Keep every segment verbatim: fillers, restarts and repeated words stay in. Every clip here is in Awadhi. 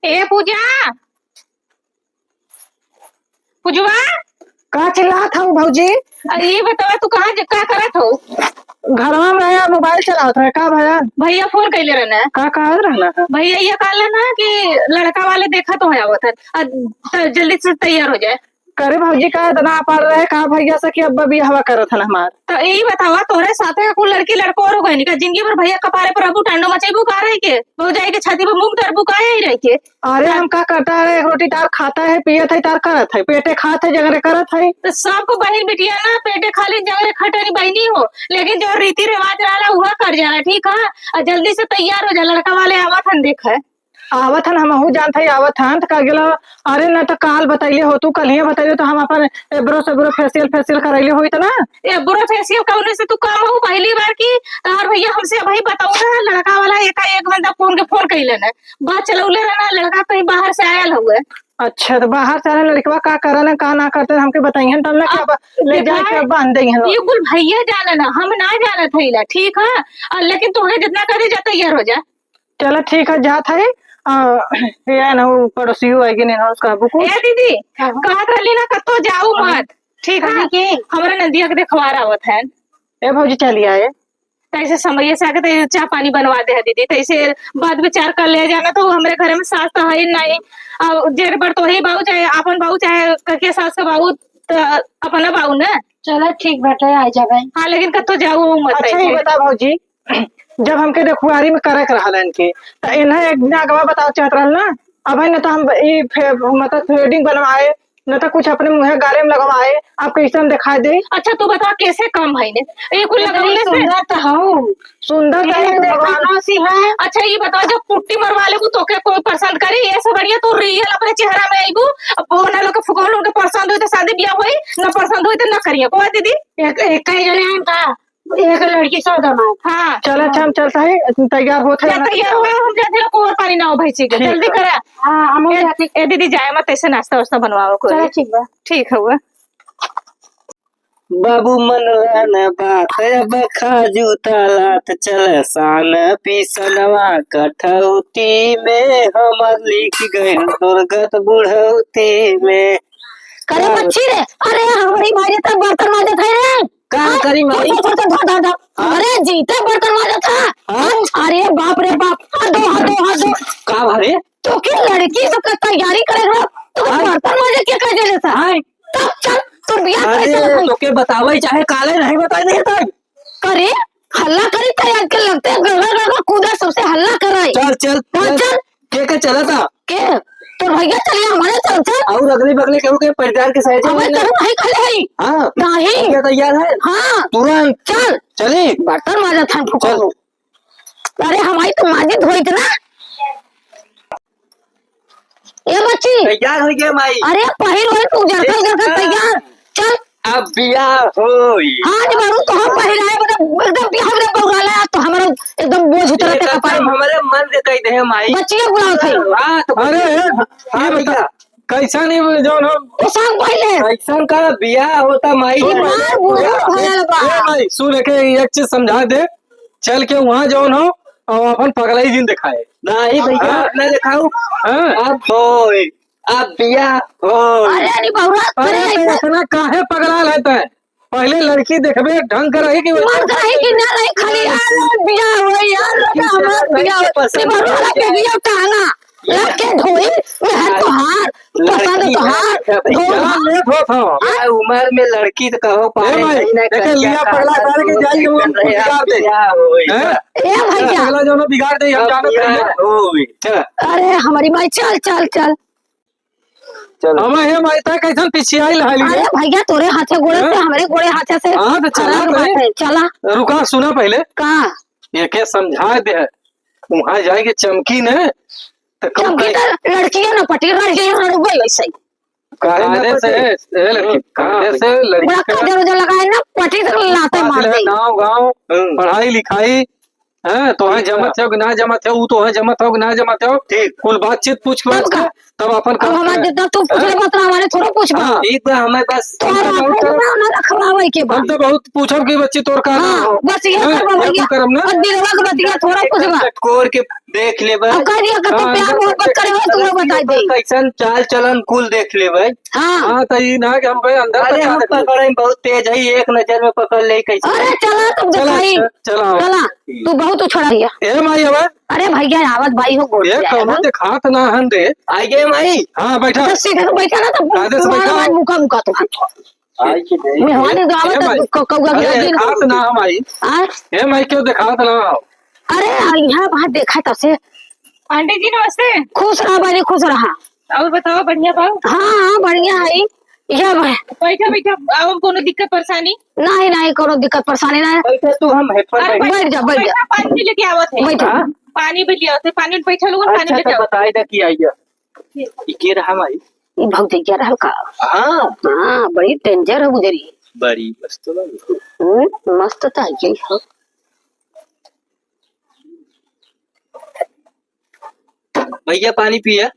ए पूजा, पूजवा। का चिल्लात हऊ भौजी? अरे ये बतावा, तू कहाँ ज-, का करत हऊ? घरवा में रहे, मोबाइल चलावत रहे। का भया? भैया फोन कइले रहना। का कहत रहना है? भैया ये कहले ना कि लड़का वाले देखा तो है आवत है, अ, त-, जल्दी से तैयार हो जाए। करे भौजी, का इतना पड़ रहे का भैया से कि अब बियाहवा करत हन हमार? त ई बतावा, तोहरे साथे का कुल लड़की लड़को और हो गए का? जिंदगी भर भैया कपारे पर रहबू, टांडो मचेबू का रह के? भौजाई के छाती पर मुंह धरबू का यही रह के? अरे हम का करता है, एक रोटी तार खाता है, पियत है, तार करत है, पेटे खात है, जगरे करत है। तो सबको बहिन बिटिया ना पेटे खाली जगरे खटनी बहिनी हो, लेकिन जो रीति रिवाज रहला उहा कर जाला, ठीक है? और जल्दी से तैयार हो जा, लड़का वाले आवत हन, देख है। आवत हन, हमहू जानत हई, आवत हन, त का गेलो? अरे, न त काल बतैले हो तू, कल्हिये बतैले हो, त हम अपन एब्रो सेब्रो फेशियल, फेशियल करैले होइत ना। एब्रो फेशियल कौने से तू काम हो? पहली बार की तहार भैया हमसे अबही बतौले है, लड़का वाला एकाएक बंदा फोन के फोन कइले न, बात चलौले रहना, लड़का कहीं बाहर से आयल हुए। अच्छा, त बाहर से आयल लड़कवा का करन, का ना करते, हमके बताइहन, तब ना कि अब अब ले जाए के देखा, बांध देइहन। ये कुल भैया जाने ना, हम ना जानत हईला, ठीक है? और लेकिन तोहे जितना करे जा, तैयार हो जा। चला ठीक है, जात है। आ, ये है ना, वो पड़ोसियो आएगी, नहीं ना, उसका बुकु। ए दीदी, हाँ। कहत रहली ना, कत्तो जाऊ हाँ। मत, ठीक है? अभी के? हमारे नंदिया के देखवार आवत है। ए भौजी, चली आए। तैसे समय से आके तै चाह पानी बनवा दे है दीदी, तैसे बात विचार कर ले जाना, तो हमरे घर में सास तो है ही नहीं। अब जेठ बड़ तो ही बाऊ, चाहे आपन बाऊ, चाहे ककिया सास का बाऊ, तो अपना बाऊ ना। चला ठीक बाटे, आ जाबे। हाँ, लेकिन कत्तो जाऊ मत अच्छा, ये ऐसे। बता भौजी, जब हमके देखुआरी में करे के रहल इनके, त इन्हें एक दिन अगवा बतावे चाहत रहल ना। अब है न त हम ई फे-, मतलब थ्रेडिंग बनवाए, न त कुछ अपने मुँहे गारे में लगवाए, आप कैसन दिखाई दे? अच्छा, तू बता कैसे काम है ने? ये कुल इतनी लगौले से सुंदर तो हूँ। सुंदर तो ये है, देखा भगवान। कौन सी है? अच्छा, ये बताओ, जब पुट्टी मरवा लेबू तो के कोई पसंद करी? ये से बढ़िया तू रियल अपने चेहरा में आईबू, अब वो ना लोग के फुकौल उनके पसंद होई तो शादी ब्याह होई, ना पसंद होई तो ना करिए। कोई दीदी? एक, एक कई जने हैं का? एक लड़की सौ दामाद। हाँ। चल, अच्छा, हम चलता है, तैयार होत है, चल, तैयार हुआ, हम जाते हैं, कोई पानी ना हो भैंसी के, ठीक जल्दी है। करा। हाँ, हम ए, जाते। ए दीदी, जाए मत, ऐसे नाश्ता वास्ता बनवाओ कोई। चलो, ठीक बा। ठीक है, हुआ। बाबू मन रहन बात, अब खाजू तालात, चल सान पीसनवा कठौती में, हमर लिख गए दुर्गत बुढ़ौती में। करे बच्ची रे, अरे हमारी माई रे, तब बर्तन माजत है रे। का हाँ? करी माई? धर, धर, धर, धर, धर, धर। हाँ? अरे जीते बर्तन माजत है। हाँ? अरे बाप रे बाप, हाथ धो, हाथ धो, हाथ धो। का भरे? तो की लड़की तो क-, तैयारी करे रहो, तो हाँ? बर्तन माजे के कह देले था। हाँ? तब चल, तू बियाह अरे, कैसे होई? तो के बतावे चाहे काले नहीं बताई नहीं तक। करे, हल्ला करी तो आजकल लगते हैं, गड़गड़ गड़गड़ कूदा सबसे हल्ला कराई। चल, चल, चल, चल। चल। के के चला था? के? तोर भैया चलिए, हमारे चल, चल। और अगले बगले केहू के परिवार के सहेजे अबे वाले? तोर भाई कहले हई। हाँ। नहीं। अब क्या तैयार है? हाँ। तुरंत। चल। चली। बर्तन माजा था फुकल चल। हो। अरे हमारी तो माजी धोई थी ना। ए बच्ची। तैयार हो गया माई। अरे पहिर वही तू जरकल जरकल एकदम। तैयार। चल। अब बियाह होई। हाँ, जब अरुण तो हम पहिराए, मतलब, एकदम बियाह में बउराला, तो हमारा एकदम बोझ उतरत है एकदम कपार में। हमारे मन के कह दे माई। बच्चिया बुलावत है। हाँ, तो अरे, बच्चिया। ए, हाँ, ये बता, भैया। कैसा नहीं बोले जौन हम पोशाक पहले। कैसन का बियाह होता माई? सुन, दिमाग बुढ़ा ए, भयल बा। ए, माई, सुन, एके एक चीज समझा दे, चल के वहाँ जौन हो और अपन पगलाई दिन दिखाए। नहीं भैया, हाँ। ना दिखाऊ। हाँ। अब होई। अब बियाह हो। अरे, अरे, बउरा, अरे, अरे, तो ऐसा इतना काहे पगलाल है तै? पहले लड़की देखबे, ढंग के रही कि वैसे मन के रही कि ना रही, खाली यार, बियाह हो यार, लड़का हमार बियाह हो। पसंद अरे, बउरा, है। लड़के बियाह टांगा, लड़के ढोई, मेहर तोहार, पसंद लड़की तोहार, है, ढोई। क्या लेट होत हो? क्या उम्र में लड़की तो कहो ए पाए भाई, नहीं ना देखे कर लिया क्या पगला कहता सारे के तू जाइए, वो कर रहे हैं, बिगाड़ दे। बियाह हो हैं? गया। ए भैया। पगला जो ना बिगाड़ दे, हम अब जानते बियाह हैं। हो गई। चल। अरे, हमारी माई, चल, चल, चल। चलो। अब हे माई, तै कैसन पिछियाइल हाली रे? अरे भैया, तोरे हाथे गोड़े से, हैं? हमरे गोड़े हाथे से हाँ, तो चला अलग बात भाई। है, चला। रुका, सुना पहले। का? ये के समझा दे है, वहाँ जाए के चमकी ने, तो कम चमकी कहीं तो लड़कियों ने पटी, लड़कियों ने रुक गई ऐसे ही। काहे ना कायदे से, पटी? ए लड़की, हाँ। कायदे से लड़की बड़ा का कायदा रोजा लगाए ना, पटी तो लाते मार दे। गाँव, गाँव, हम्म। पढ़ाई लिखाई, हैं, तोहे ठीक बा। जमत हो कि ना जमत हो, उ तोहे जमत हो कि ना जमत हो, ठीक। कुल बातचीत पूछ के तब बाद का? तब अपन अब काम हमारे करे। जितना तू पूछे हैं? बा, उतना हमारे थोड़ा पूछबा। हाँ। ठीक बा, हमें बस तोहरा हमसे बहुत आँख करब। ना, ना रखवावे के बा। हम तो बहुत पूछब कि बच्ची तोर का नाम हाँ, हो। बस ये हैं? करबा ये भैया। कुल करब ना। और दिलवा के बतिया थोड़ा पूछबा। चटकोर के देख लेबे। अब कह दिया कि तू हाँ, प्यार अंदर मोहब्बत से करे हो, देख तू लेबे, बता दे। कैसन चाल चलन कुल देख लेबे। हाँ। हाँ, तो ई ना कि हम भाई अंदर अरे, बता हम देते। पकड़े में बहुत तेज है, एक नजर में पकड़ ले कैसे। अरे, चला तब चला, दिखाई। चला, चला। चला, तू बहुत उछड़ा दिया। ए माई, अब अरे भैया, आवत भाई हो, गोड़ ये पे कौनो आवत। देखात ना हन रे। आई गए माई। हाँ, बैठा। तो सीधे तो बैठा ना, तो आगे से मार, बैठा। मार, मुका, मुका तो। आई के दे। मेहमान के आवत ए माई। क-, कौआ के अरे, दिन। देखात ना हम आई। आय? ए माई, क्यों देखात ना हो? अरे, यहाँ वहाँ देखा तब से। आंटी जी, नमस्ते। खुश रहा बहनी, खुश रहा। और बताओ, बढ़िया बा? हाँ, हाँ, बढ़िया है। यह ब- बैठा, बैठा, और कोनो दिक्कत परेशानी? नहीं, नहीं, कोनो दिक्कत परेशानी नहीं। बैठा तू, हम हेड पर अरे, बैठ। बैठ जा, बैठ जा। बैठा, पानी भी लेके आवत है। बैठा। हाँ? पानी भी ले आवत है, पानी में बैठा लोगन, पानी अच्छा, लेके तो आवत। बताए दे कि आइए। ई के रहा माई? ई भौजैया रहल का? हाँ। हाँ, बड़ी डेंजर हो गुजरी। बड़ी मस्त बा। हम्म, मस्त तो है ही हो। भैया, पानी पिया।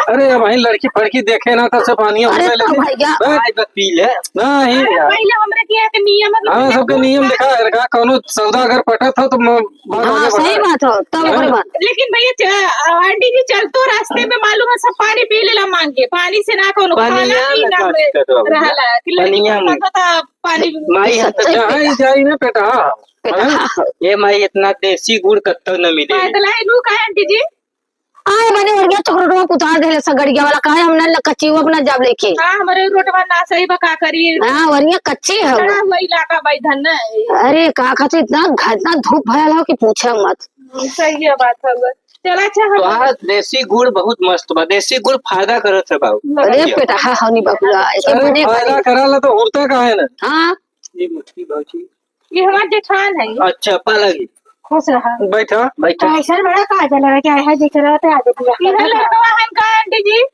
अरे, अब वहीं लड़की फड़की देखे ना, तब से पानी अरे, उठे तो लेके। भैया। बस। आज बस पी ले। नहीं अरे, यार। पहले हमरा के यहाँ के नियम है कि हाँ, पहले सबके दूध नियम का लिखा है, लड़का कौनो सौदा अगर पटत हो तो म-, बात हाँ, आगे बढ़े। सही बात हो, तब हाँ। ओकरे बाद। लेकिन भैया, च-, आंटी जी चलतो रास्ते में मालूम है, सब पानी पी लेला मांग के, पानी से ना कौनो पानी खाना यहाँ पीना लगा में के दो भैया। रहला कि लड़की पानी यहाँ पसंद में। होता, पानी माई, हम तो अच्छा, जाई, जाई ना बेटा। बेटा। हाँ? ये माई, इतना देसी गुड़ कत्तो न मिले। पैदल आई लू का आंटी जी? आए बने ओरिया चोक रोडवा पे उतार देले स गड़िया वाला, काहे हम ना कच्ची वो अपना जाब लेके। हाँ, हमरे रोडवा ना सही बा, का करी? हाँ, ओरिया कच्ची है। खड़ा हुआ इलाका बा इधर ना। अरे, का कहते, इतना घ-, इतना धूप भयल हो कि पूछे मत। हम्म, सही है बात है। चला, अच्छा, हम तो हाँ, देसी गुड़ बहुत मस्त बा, देसी गुड़ फायदा करत है बाबू। अरे, पेटा, हाँ, हनी बबुआ, ऐसे अरे, बने फायदा बने। कराला तो होता काहे ना? हाँ। ये मोटी भौजी। ये हमार जेठान है। अच्छा, पालागी। खुश रहा। बैठा। बैठा। कैसन बड़ा काजल है, क्या है, दिख रहा था, आ जाती है। इधर लड़कवा है का, आंटी जी?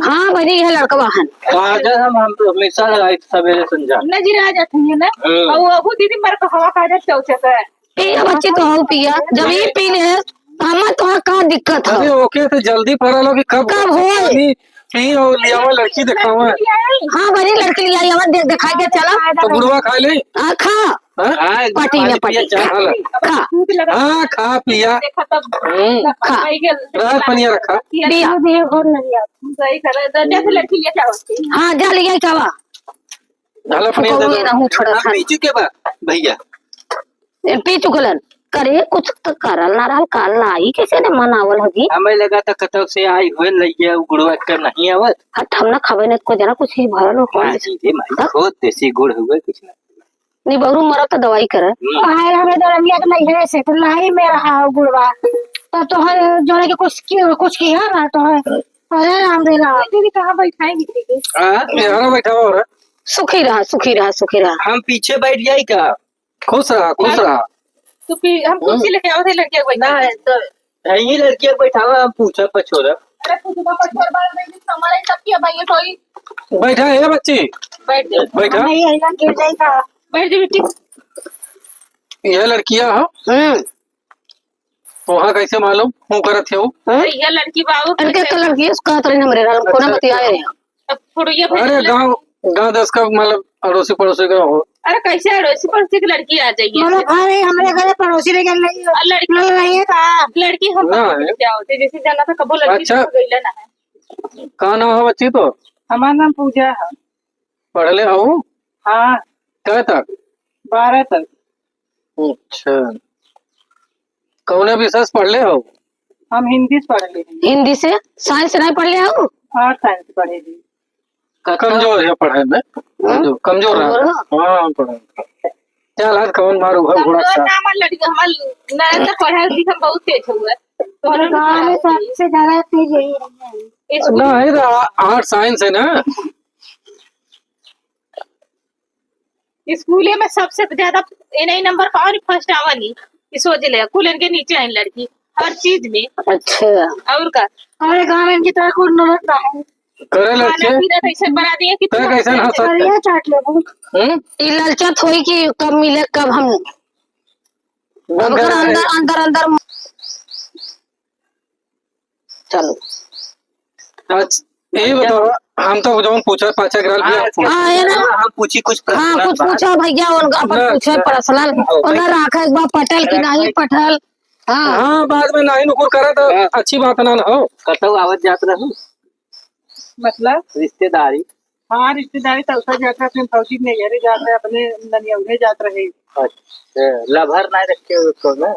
हाँ, बनी है लड़कवा है। काजल हम, हम तो हमेशा लगाई थी सवेरे संझा। नजर आ जाती है ना। हम्म। और वो दीदी मर को हवा काजल चौचक है। पिया बच्ची तो हो पिया, जब ये पी ले, तो हमें तो का दिक्कत है? अरे ओके, तो जल्दी पड़ा लो कि कब कब होए? पानी पी और लियावा लड़की देखावा। हाँ, बड़ी लड़की लियाई, हमें देख, दिखा के चला। तो गुड़वा खा ले। हाँ, खा। हाँ? हाँ, एक पार्टी पानी में पिया, पार्टी। चाय खा ला। खा। हाँ, खा पिया। देखा तब हम्म। खा। रहा पनिया रखा। पिया। सही करे, तो जैसे लड़की लिया क्या होती? हाँ, जा लिया क्या हुआ? ढाला पनिया दे दो। ना हूँ छोड़ा हाँ, था। पी चुके बा, भैया। ए, पी चुकलन। करे, कुछ तो करल ना रहल, काल ना आई, कैसे ने मनावल हो जी? हमें लगा था कतौ से आई हुए लइया, उ गुड़वा के नहीं आवत। हट, हम ना खबे नहीं, को जना कुछ ही भरल हो, कौन हाँ, कैसे? जी, जी, माई, हाँ? खुद देसी गुड़ हुए, कुछ ना। निबरू मरत तो दवाई करे। हम्म। आए हमें दरमिया के नहीं है से, तो लाई में रहा हो गुड़वा। तो तोहर जोने के कुछ की, कुछ की है ना, तो है। अरे राम रे राम। दीदी, कहाँ बैठाएंगे दीदी? हाँ? यहाँ बैठा हो रहा। सुखी रहा, सुखी रहा, सुखी रहा। हम पीछे बैठ जाई का? खुश रहा, खुश रहा। तो फिर हम कुर्सी लेके आओ थे, लड़किया को बैठा ना, है तो यही लड़किया को बैठावा, हम पूछा पछोरा। अरे, पूछा पछोरा, बार में भी हमारे सब की अब ये कोई बैठा है बच्ची। बैठ जा। बैठा। नहीं, यहाँ गिर जाएगा। बैठ जा बेटी। यह लड़किया हो? हम्म। तोहा कैसे मालूम? हूँ करत हो? हाँ? अरे, यह लड़की बाबू इनके कैसे? कलर की उसका तो हमरे रहा, हम कोना अच्छा, बतियाए अच्छा। रहे हैं। अब थोड़ा ये अरे, भेज ले। गाँव, गाँव दस का, मतलब, अड़ोसी पड़ोसी का हो। अरे, कैसे अड़ोसी पड़ोसी की लड़की आ जाइए? मतलब, अरे, हमरे घरे पड़ोसी में गल रही हो। और लड़की, लल रही है का? लड़की हम ना है। क्या होते, जैसे जाना था, कबो लड़की अच्छा। तो गईला ना है। का नाम है बच्ची तो? हमार नाम पूजा है। पढ़ले हो? हाँ। कै तक? बारह तक। अच्छा, कौने विषय से पढ़ले हो? हम हिंदी से पढ़ले हैं। हिंदी से? साइंस नहीं पढ़ले हो? हाँ, साइंस पढ़े हैं। कमजोर है पढ़े में। हाँ? कमजोर, कमजोर है। कमजोर है? हाँ, पढ़े में। चल, आज कौन मारू, घर घोड़ा कमजोर सा। ना, हमार लड़की, हमार नरेंद्र पढ़े लिखे में बहुत तेज हुआ है। तोहरे गाँव में सबसे ज्यादा तेज यही है। इसको नहीं, तो आ-, आर्ट साइंस है ना। स्कूले में सबसे ज्यादा इन्हीं नंबर पावन, फर्स्ट आवन ही, ई सोच ले, कुल इनके नीचे है लड़की, हर चीज में। अच्छा। और का? हमारे गाँव में इनकी तरह कोई नंबर ना है। करे खाना लड़के? पीना तो ऐसे बना दिए कि तै तुम कैसन हंसत है? बढ़िया चाट लेबू। हम्म? ई ललचत होई कि कब मिले, कब हम अब अगर अंदर, अंदर, अंदर, चलो। अच्छा, ये बताओ, हम तो जौन पूछे पाछे के रहल भैया, हाँ, हाँ, ये ना। हम पूछी कुछ हाँ, personal कुछ बात। पूछा भैया, उनका अपन ना, पूछे ना। Personal। हाँ, उनका राखे एक बार पटल कि राखे। नहीं पटल। हाँ। हाँ, बाद में नाहीं नुकुर करे तो हाँ। अच्छी बात ना, ना हो। कतौ आवत जात रहू? मतलब? रिश्तेदारी? हाँ, रिश्तेदारी तो उधर जात रहे, अपने भौजी के नैहरे जात रहे, अपने ननियौरे जात रहे। अच्छा, lover ना रखे हो तो ना?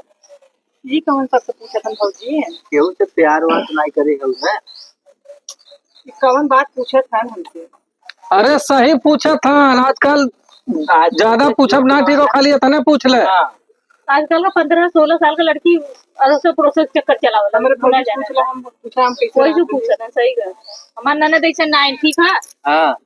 ई कौन सबसे पूछत हन भौजी? केहू से प्यार वार नाहीं करे हो ना? ई कौन बात पूछत हन हमसे? अरे सही पूछत हन, आजकल आज ज्यादा पूछब ना ठीक हो, खाली इतने पूछ ले। हाँ। आजकल का पन्द्रह सोलह साल का लड़की अलग से process चक्कर चलावला, हमरे भौजी पूछला, हम पूछा, हम कैसे कोई जो पूछत हन, सही कर। हमार ननद ऐसे ना है, ठीक है? हाँ।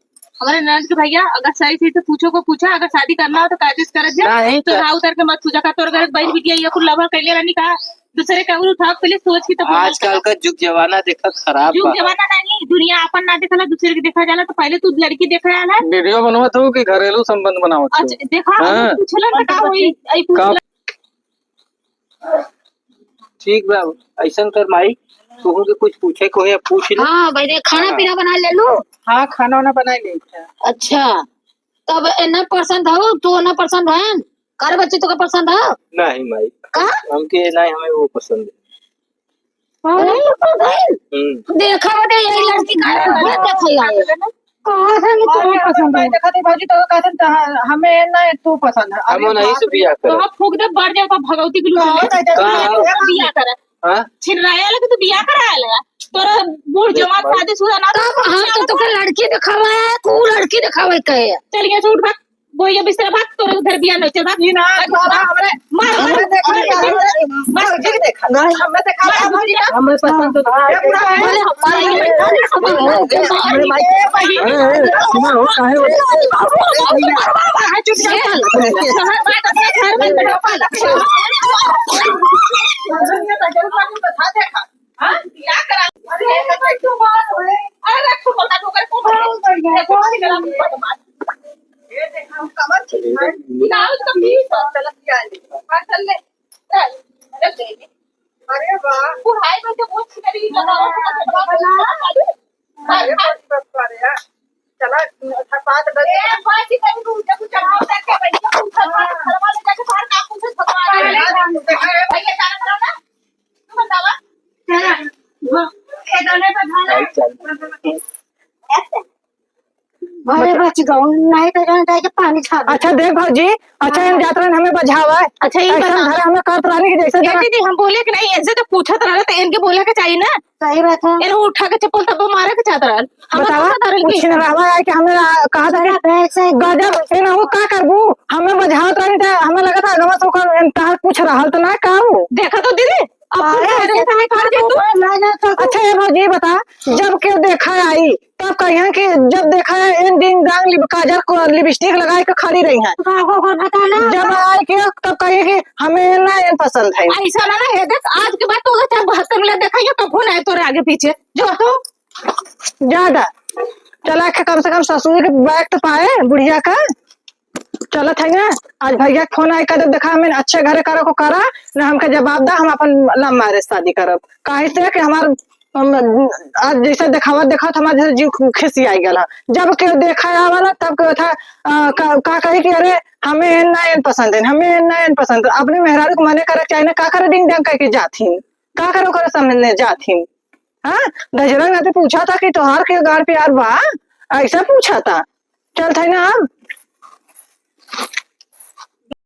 हमारे ननद के भैया, अगर सही सही से पूछो को पूछा, अगर शादी करना हो तो कायदे से करत जा। नहीं तो तो राह उतर के मत पूछा, का तोर घर बहन बिटिया ये कुल lover कैले रहनी का? दूसरे के उठाओ, पहले सोच के तो बोलो। आजकल का जुग जमाना देखा खराब जुग बा। जमाना नहीं, दुनिया आपन ना देखला, दूसरे के देखा जाला, तो पहले तू लड़की देखा जाला। Video बनवत हो कि घरेलू संबंध बनावत हो? अच्छा, देखा, हाँ। पूछलन तो का होई? आई पूछलन। ठीक बा, ऐसन कर माई, तुहू के कुछ पूछे को है, पूछ ले। हाँ, भाई, देख, खाना हाँ। पीना बना ले लू? हाँ, खाना वाना बना ले। अच्छा, तब एन्ना पसंद हो, तू एन्ना पसंद है? कर बच्ची, तोके पसंद है? नहीं माई, का? हमके नहीं, हमें वो पसंद है। अरे, तो भाई, हम्म। देखा बटे, यही लड़की का है, ये देखा यार। कहाँ से ये तुम्हें पसंद है? देखा थी भौजी, तो कहते हैं, हमें ना तू पसंद है। हम अरे नहीं बाप से रे। बियाह करे। तो फूक दे, बढ़ जाओ, भगवती के लूट में। कहाँ से का? बियाह करे। हाँ? छिनराया लगे तो बियाह कराया लगा। तोरा बूढ़ देख जवान भाई। शादीशुदा ना तब हम तो तोके लड़की देखावे, तू लड़की देखावे कहे। चल, यहाँ से उठ भाग, बोइया बिस्तर भाग, तोरे उधर बियाह नहीं, चल भाग। ई ना, भाग, तोरा भाग। हमरे, मार, मार, हमरे देखा, मार, हमरे मार, देखा, मार, हमरे देखा, मार, हमरे देखा। हमरे पसंद तो ना है। ए, बुढ़ा है। अरे, अरे, अरे, अरे, अरे, अरे, अरे, अरे, अरे, अरे, अरे, अरे, सुना हो, काहे हो? हाँ, चुप कर। शहर बात अपने घर में बैठो, पाला। हाँ, क्या करा? अरे, अरे, तू बात है। अरे, तू बता, तू कर, तू कर। ये देखा, हम कमर खींच रहे हैं। ना, उसका बीस और चलत जाए। हाँ, चल ले। चल, चल ले। अरे वाह। बुढ़ाई में तो बहुत सुंदर ही लगा हुआ है। हाँ, अरे, बस, बस, बस, यार। चला, थपा तो बस। ए, भाई, की कहीं तू जब चढ़ाव करके बैठ के, तू थपा, हाँ। थपा ले जाके बाहर काकू से थपा ले। हाँ, हाँ, हाँ। भैया, जाना था ना? तू बतावा। चला, वो, ए, दोनों पे भाला। भाई, चल। ऐसे। अरे बच गऊ, नहीं तो जान जाए कि पानी छा दे। अच्छा देख भौजी, अच्छा हाँ। हम जात रहन हमें बझावा। अच्छा, ये ऐसा बताओ। घर हमें करत रहनी कि जैसे ए जना दीदी, हम बोले कि नहीं, ऐसे तो पूछत रहल तो इनके बोले के चाहिए ना। सही बात है। इन्हें उठा के चप्पल तब मारे के चाहत रहल। हम बतावा, तो डरल कुछ की। न रहवा है कि हमें आ, कहा था कि अच्छा, ऐसे गजब, ये ना हो का करबू? हमें बझावत रहनी तो हमें लगा था अगवा से ओकर तहार कुछ रहल तो ना का हो? देखा तो दीदी, अब अरे, तू ऐसे ऐसे नहीं कर दे तू। ऊपर ना जा सकू। अच्छा, ये भौजी, ये बता, जब केहू देखा आई, तब कहिहन कि जब देखा है, इन डिंग डांग लिप-, काजर को लिपस्टिक लगाए के खड़ी रही हैं। का हो, हो, बता ना। जब आए के, तब कहिए कि हमें ना इन पसंद है। ऐसा ना, ना, ये देख, आज के बाद तो अगर चाहे बहत्तर मिनट देखा, ये कभू ना है तोरे आगे पीछे। जो तू ज्यादा चला के कम से कम ससुर के बैग तो पाए बुढ़िया का। चलत है ना, आज भैया के फोन आए, कह दे, "देखा, हमें अच्छे घरे करे को करा, ना हमके जवाब दा, हम अपन love marriage शादी करब।" काहे से कि हमार, हम, आज जैसे देखावत, देखावत हमार जैसे जीव खिसियाई गल है। जब केहू देखा आवाला, तब केहू था, अ, का, का कही कि, "अरे, हमें एन ना एन पसंद है, हमें एन ना एन पसंद है।" अपने मेहरारू के मने करे के चाही ना, का करे डिंग डांग कह के जात ही, का करे ओकरे सामने जात ही। हाँ, गजरा नाते पूछा था कि तोहार के गाड़ प्यार बा, ऐसा पूछा था। चल थे ना, अब